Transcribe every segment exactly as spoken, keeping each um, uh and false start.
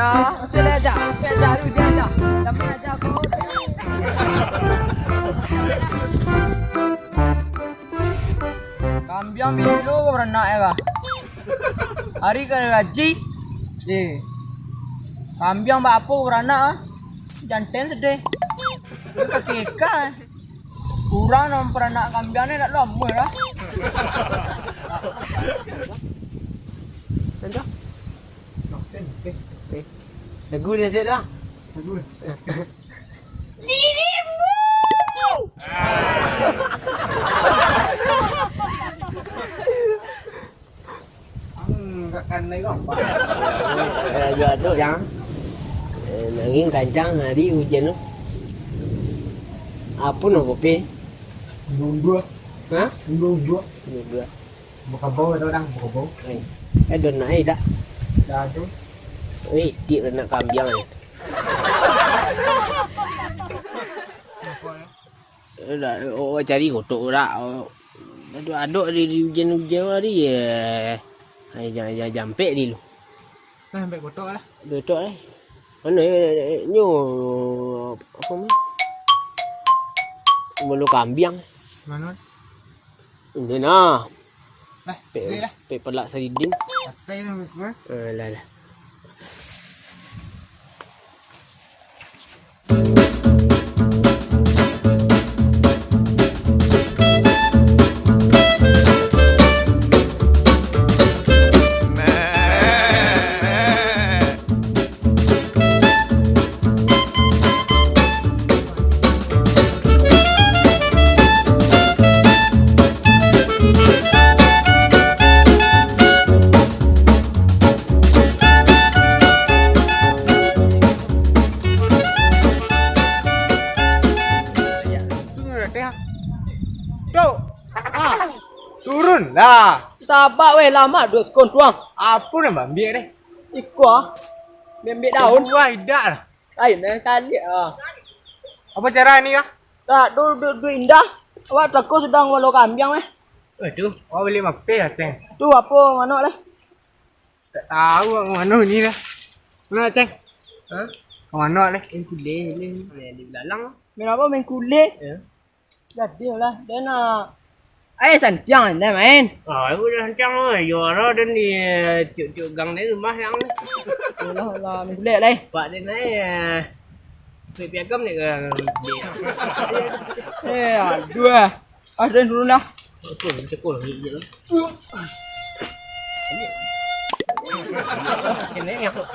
Ah, masih ada aja, masih ada, lu dia ada. Tapi aja aku. Kambiang bilo ko baranak ya kah? Hari ka gaji. Eh. Kambiang baapo ko baranak ah? Jantan sedih. Lu kaki ikan. Urang nan paranak kambiang ni nak lamo lah. Lanjut. Eh, lagu ni asyik dah. Lagu. Ang, enggak kan lagi apa? Eh, jual tu, Jang. Eh, angin kancang hari hujan tu. Apa nak kopi? Undua-undua. Hah? Undua-undua. Undua-undua. Bukabau ada orang, bukabau. Eh, eh, don nak, eh, dak? Dah tu. Eh, itik baranak kambiang ni. Eh, dah, oh, cari kotok dak? Oh, aduk-aduk di, di hujan-hujan hari, eh. Ai, ja-, ja-, jampek di lu. Nah, ambil kotok lah. Kotok, eh. Mana, eh, nyo, apa ni? Bulu kambiang. Mana? Ini nah. Lah, pek, sini lah. Pek pelak saridin. Asai lah, Mak. Eh, lah, lah. Tuk, ah, turun lah. Sabak weh, lamak duo sekon tuang. Apo nan baambiak deh? Iko ah, baambiak daun. Buah idak lah. Lain nan kaliak ah. Apo cara ni kah? Tak, du, du, du indah. Awak tako sudah ngolo kambiang weh. Waduh, awak bali mape lah, Ceng? Tu apo manok leh? Tak tahu awak ka mano ni lah. Mano, Ceng? Hah? Ka mano, leh? Main kuleh, leh. Main di belalang. Main apo, main kuleh? Ya. Jadi lah, den nak. Ai, santiang den main. Ah, aku dah santiang, oi. Yo, aro den di, eh, tiuk-tiuk gang den rumah yang. Alah, alah, main kuleh, leh. Pak den ai, eh, piagam ni ke? Eh, aduh, ah. Ah, den turun lah. Cekul, cekul, cekul. Ini aku.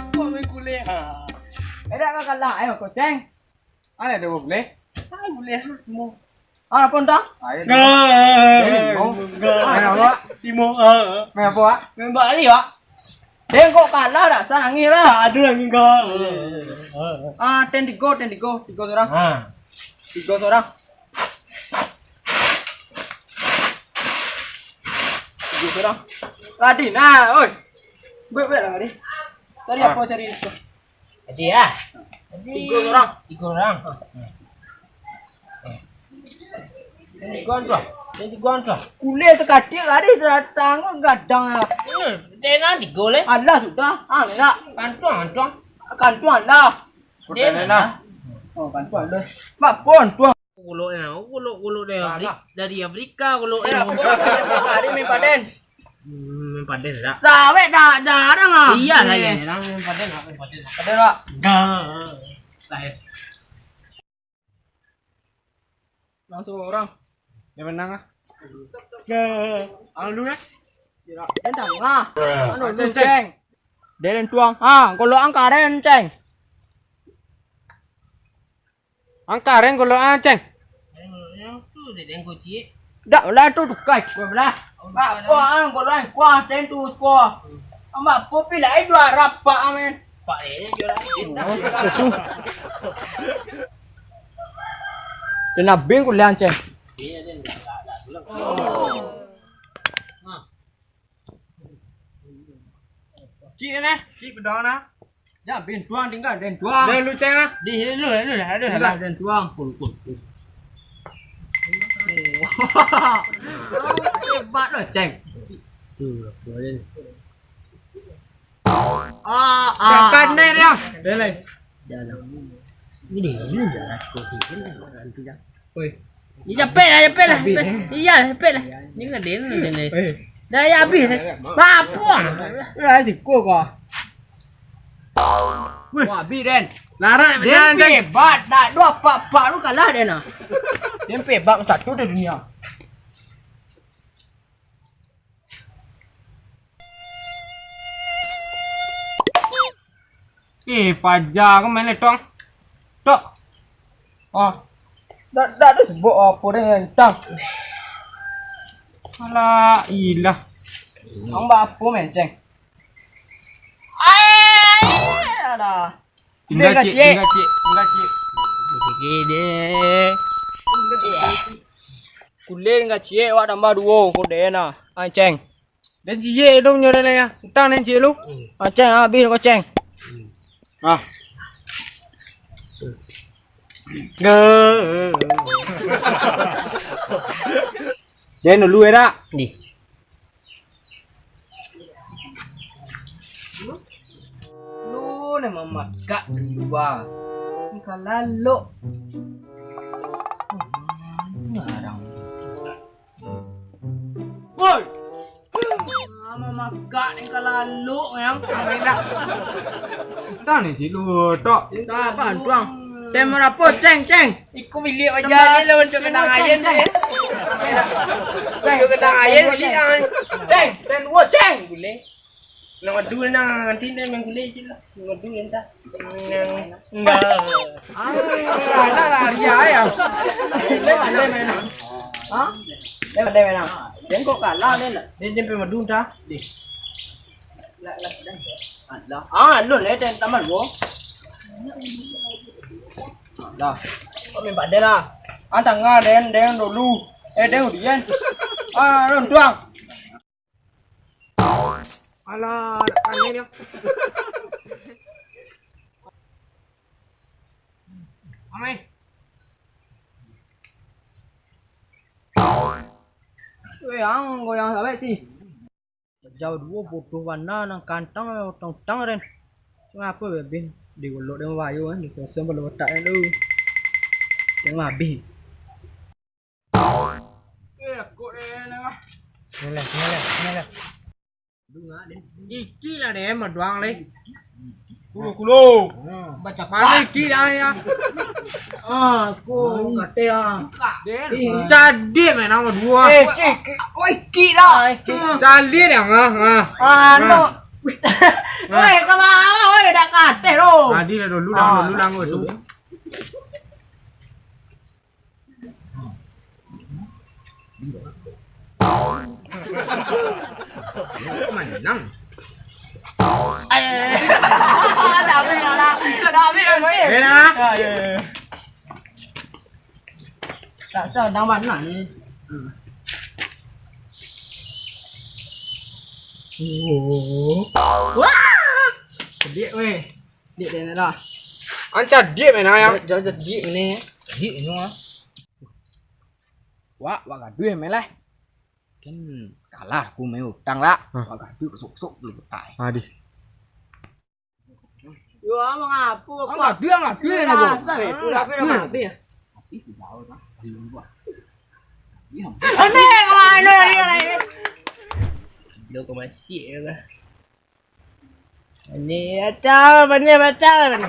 Kau main kuleh, ha? Edak kau kalah, ayo kau, Ceng. Ayo, dua boleh. Ah, boleh, ha, mau. Ah, apa entah? Ayo, dua. Nah, mau. Nah. Main apa, Wak? Timo, ah. Main apa, Wak? Main balik, Wak. Den kok kalah dak sah nangih lah. Aduh, nangih kau. Ah, ten tigo, ten tigo, tigo surang. Ha. Tigo surang. Tigo surang. Tadi nah, oi. Baik-baik lah tadi. Tadi apa cari itu? Tadi ya. Tadi tigo urang. Tigo urang. Ini tigo urang tu. Ini tigo urang tu. Kuleh sakatik tadi datang gadang lah. Hmm, dia nak tigo leh. Alah sudah. Ah, nak. Kantuang, kantuang. Kantuang lah. Dia nak. Oh, kantuang lah. Mak pon tuang. Golok ni, golok, golok dari Afri-, dari Afrika, golok ni. Hari main paden. Hmm, main paden tak? Sawit dah jarang ah. Iya lah, iya, jarang main paden, main paden. Paden, Pak. Dah. Langsung orang. Dia menang ah. Ke, anu dulu ya. Dia dah ah. Anu dulu, Ceng. Dia tuang. Ah, golok angkaren, Ceng. Angkaren golok ah, Ceng. Dak lah tu tukai. Gua belah. Apa ang golok kuah ten tu kuah. Amak popi lah ai dua rapak amen. Pak ni juara. Kena bing kuliah, Ceng. Iya, dia dak, dak pulang. Cik ni, cik pedang nah. Jan, bin tuang tinggal, den tuang. Den lu ceng ah. Di lu, lu, lu, lu, tinggal, den tuang. Pun, pun, pun. Hebat lo, ceng. Tu, boleh. Ah, ah. Takkan ni dia. Dia lain. Dah lah. Ini, ini dah lah, sikok sikit lah, nanti dah. Oi. Ni capek lah, capek lah. Habis, eh. Iya, capek lah. Ni ngadin, ngadin, ngadin. Eh. Dah, ya, habis. Apa? Lah, sikok kau. Weh. Wah, habis, Den. Larat, den, den. Hebat. Tak ada apa-apa tu kalah, Den, ah. Den hebat satu di dunia. Eh, paja ko main letong. Tok. Ah. Dak, dak ado sebok apo den, Cang. Alah, ilah. Ang ba apo main, Ceng? Ai, alah. Tinggal ciek, tinggal ciek, tinggal ciek. Ciek deh. Kulek tinggal ciek, awak tambah duo, ko deh nah. Ai, Ceng. Den ciek tu punyo den lah. Utang den ciek lu. Ah, Ceng, habis ko, Ceng. Ah. Den dulu, eh, dak? Di. Lu ni mamakak di lua. Ni ka lalok. Ngarang. Woi! Ah, mamakak ni ka lalok, yang. Kita ni tilu, tok. Kita apa, tuang? Ceng marapo, Ceng, Ceng? Iko bilik aja ni lah untuk kenang air tu, ya. Untuk kenang air bilik, ah. Ceng, Ceng, wo, Ceng. Boleh. Nak madu nah, nanti dia main gulai je lah. Madu entah. Enggak. Ah, ada lah, dia ya. Dia pandai main. Ha? Dia pandai main. Dia kok kalah dia lah. Dia, dia main madu entah. Dia. Lah, lah, dah. Alah. Ah, lu lah, dia tambah dua. Alah. Kau main pada lah. Ah, tangah, den, den dulu. Eh, den udian. Ah, lu tuang. Alah, nak kanai dia. Amai. Weh, ang goyang sabek ti. Jauh duo bodoh bana nang kantang utang-utang den. Ngapo be bin digolok den bayo kan, disoson balok otak den tu. Den mah abih. Eh, kok den lah. Sini lah, sini lah, sini lah. Iki lah den, maduang leh. Kulo, kulo. Baca mana iki dah ya? Ah, aku kate ah. Ih, cadiak main nama dua. Eh, cik, oh, iki lah. Cadiak dah, ah, ah. Ah, no. Weh, kau bawa, weh, dah kate lo. Tadi lah dulu, dah dulu, dah dulu. Manang. Eh, dah habis lah. Dah habis lah, boy. Dah, ya, ya, ya. Tak sah, dah mana ni? Oh. Wah! Cadiak, weh. Diak den lah. Ang cadiak main ayam. Jauh, jauh cadiak ini. Cadiak ini ah. Wak, wak gaduh main lah. Kan kalah aku main utang lah. Hah. Wak gaduh kusuk-kusuk di utai. Adih. Yo, abang apa? Ang gaduh, ang gaduh main aku. Rasa itu, tapi dah mati. Tapi aku jauh lah. Aneh, kemana dia lagi? Belum kau masih ya lah. Ini batal, benar batal.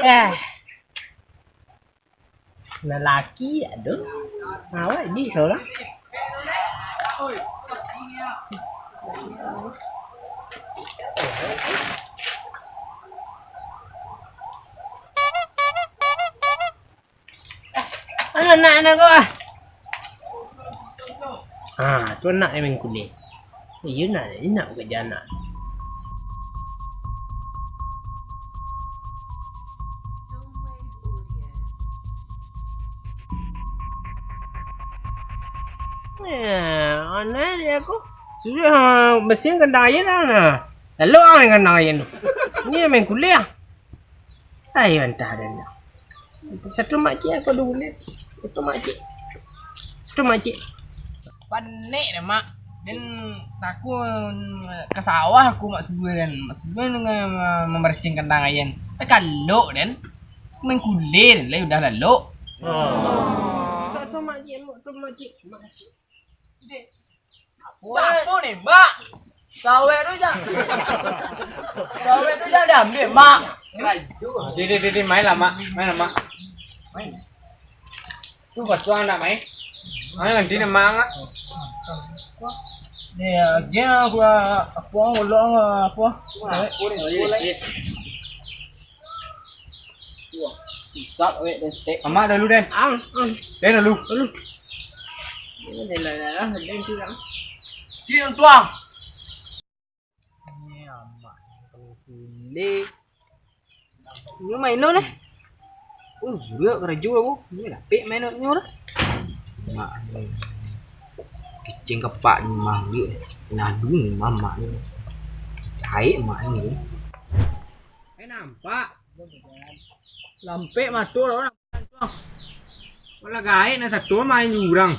Eh. Lelaki, aduh. Awak di seorang. Anak-anak ko ah. Ha, tu anak yang main kuning. Iyo nak, nak kerja anak. Eh, aneh dia aku. Sudah, ha, basiahan kandang ayie lah, nah. Lalu ang kandang ayie tu. Ni main kuliah. Ai, antah den. Satu makcik aku dulu. Satu makcik. Satu makcik. Panek deh, Mak. Den takun ka sawah aku, Mak, subuah kan. Mak, subuah dengan mambarasiahan kandang ayie. Eh, kalok den. Main kuliah den, lah udah lalok. Oh. Satu makcik, satu makcik. Makcik. Apo ni, Mak? Sawek tu jan. Sawek tu jan diambiak, Mak. Deh, deh, deh, deh, main lah, Mak. Main lah, Mak. Main. Tu patuang nak main. Main nanti nak main lah. Deh, agiah aku lah, apo, ngolok lah, apo. Sawek. Wah, susah wek den stek. Amak dulu, Den. Ang, ang. Den dulu. Dulu. Ini den lah, lah, lah, den tu lah. Kiri tuang. Ini amak, kalau sulit. Ini main lo nih. Oh, sudah karajo aku. Ini dapik main lo ni orang. Mak ni. Kicing kepak ni mah dia. Nadu ni mamak ni. Taik mak ni. Eh, nampak. Lampek mato lah orang. Malah gaek nan satu main jurang.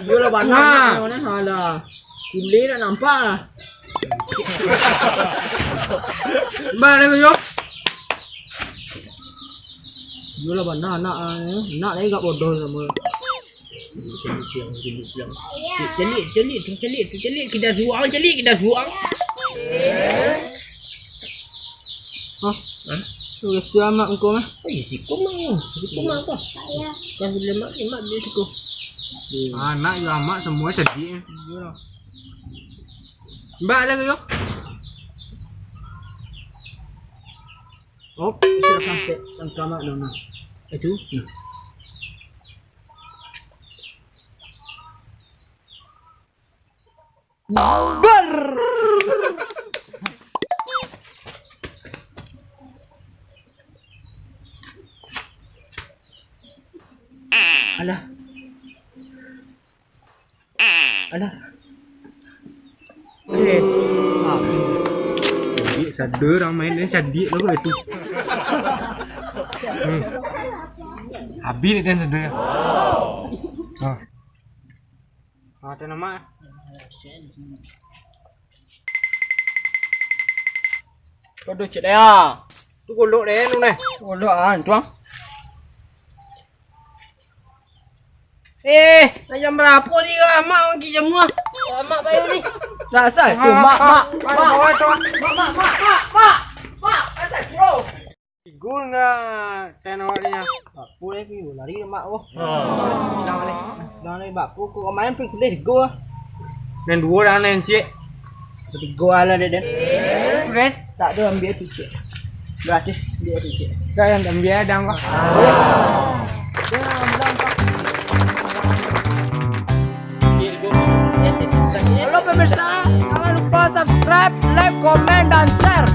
Iyolah bana, nah. Nak, nak, alah. Kulek nak nampak lah. Mbak, ada ke, yo? Iyolah bana, nak, ah, nak lagi gak bodoh sama. Caliak, caliak, caliak. Caliak, caliak, tu caliak, tu caliak, kita suang, caliak, kita suang. Hah? Hah? Tu rasa amak engkau mah. Oh, isi kau mah. Isi kau mah apa? Kan bila mak, mak dia suka. Anak yo amak semua cadiak. Iyolah. Mbak ada ke yo? Oh, sudah sampai tangkamak dong nah. Itu. Nah. Ber. Alah. Alah. Eh. Ah. Jadi sado urang main ni cadiak lah kok itu. Hmm. Habis dan sado. Ah. Ah, tu nama. Kau tu cik deh ah. Tu golok deh, tu deh. Golok ah, tu ah. Eh, ayam barapo di amak mangki jamuah? Amak bayu ni. Dak sah tu, mak, mak, mak. Mak, mak, mak, mak, mak. Mak, mak, mak. Dak sah, bro. Tigo enggak ten awak ni, ah. Apo lagi, lari mak, oh. Dah lari. Dah lari, bak, kok, kok main pun boleh tigo, ah. Nan duo dah, nan ciek. Tigo lah, dek, dek. Red. Tak ada, ambil tu, ciek. Gratis, ambil tu, ciek. Dah, yang ambil dah, kok. Halo pemirsa, jangan lupa subscribe, like, komen, dan share.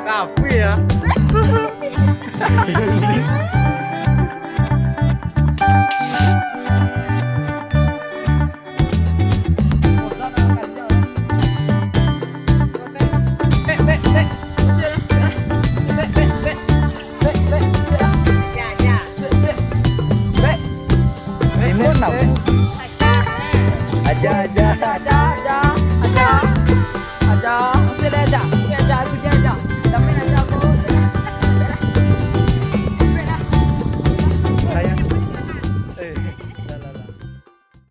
Tapi ya. Timun tau. Aja, aja. Aja, aja, aja, aja. Aja, aja. Aja, aja. Aja, aja.